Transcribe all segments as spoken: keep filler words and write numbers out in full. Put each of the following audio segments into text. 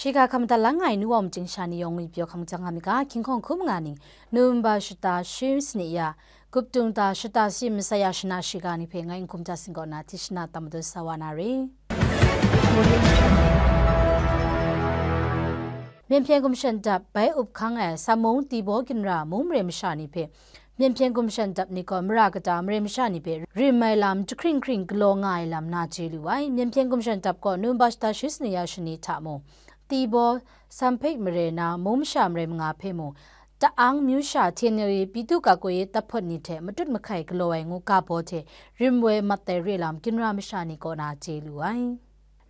Shiga hkam da lang ai nu wa myit chyingsha ni yawng ngwi pyaw hkam jang nga mi ga, hkying hkawng hkum nga ni, November shata shi sani ya, gup tung ta shata si masaya shana shiga ni hpe ngai n hkum ta singkaw na tishna tam madat sa wa na re. Myen hpyen gumshan dap bai up hkang ai Samung Tibaw Ginra mung mare masha ni hpe Myen hpyen gumshan dap ni gaw mara kata mare masha ni hpe rim ai lam jahkring hkring galaw nga ai lam na chye lu ai. Myen hpyen gumshan dap gaw November shata shi sani ya shani hta mung, Tibaw, Samphek mare na mung masha mare manga hpe mung, Ta'ang myu sha T N L A Pitu Kakoye tahpawt ni hte matut mahkai galaw ai ngu ga baw hte rim woi mat ai re lam ginra masha ni kaw na chye lu ai.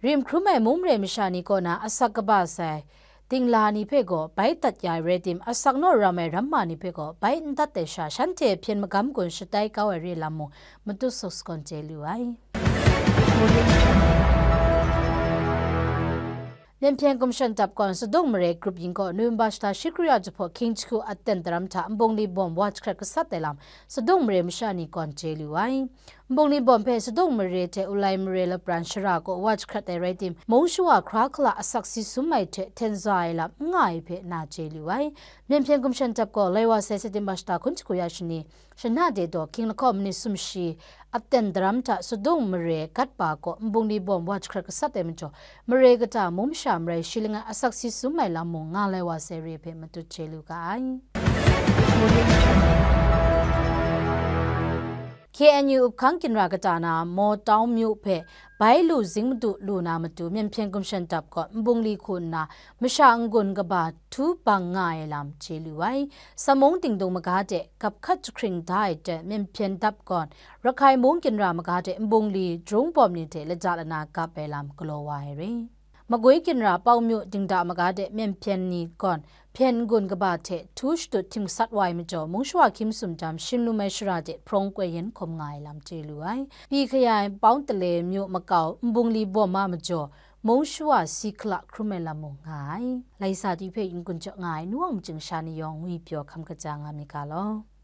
Rim hkrum ai mung mare masha ni kaw na asak kaba sai, dingla ni hpe gaw bai dat ya ai rai tim, asak naw ram ai ramma ni hpe gaw bai n dat ai sha, shanhte hpyen magam gun shatai kau ai re lam mung matut suk sagawn chye lu ai. Myen hpyen gumshan dap gawn Sadung mare grup yin gaw November shata shi kru ya jahpaw hkying jahku aten daram hta nbungli bawm wa jahkrat gasat ai lam Sadung mare masha ni gawn chye lu ai. Nbungli bawm hpe Sadung mare hte Ulai mare lapran shara kaw wa jahkrat ai rai tim, mung shawa hkra hkala asak si sum ai hte hten za ai lam n nga ai hpe na chye lu ai. Myen hpyen gumshan dap gaw lai wa sai September shata hkun jahku ya shani, shana de daw hkying lahkawng manit sumshi aten daram hta Sadung mare gat ba kaw nbungli bawm wa jahkrat gasat ai majaw, mare kata mung masha marai shi langai asak si sum ai lam mung nga lai wa sai re hpe matut chye lu ga ai. K N U up hkang ginra kata na Mawtau myu hpe bai lu zing madu lu na matu, myen hpyen gumshan dap gaw nbungli hku nna masha n-gun kaba htu bang nga ai lam chye lu ai. Samung dingdung maga de gap hkat jahkring da ai hte, myen hpyen dap gawn Rakhai mung ginra maga de nbungli jrung bawm ni hte lada lana gap ai lam galaw wa ai re. Magwi ginra Pau myu dingda maga de myen hpyen ni gawn hpyen n-gun kaba hte htu shadut htim gasat wa ai majaw, mung shawa hkying masum jam shim lum ai shara de hprawng koi yen hkawm nga ai lam chye lu ai. Pyi Khayai Pau Ntale myu makau nbungli bawm a majaw, mung shawa si hkala hkrum ai lam mung nga ai. Lai sa du hpe yin-gun jaw nga ai nu wa myit chyingsha ni yawng ngwi pyaw hkam kaja nga mi ga law.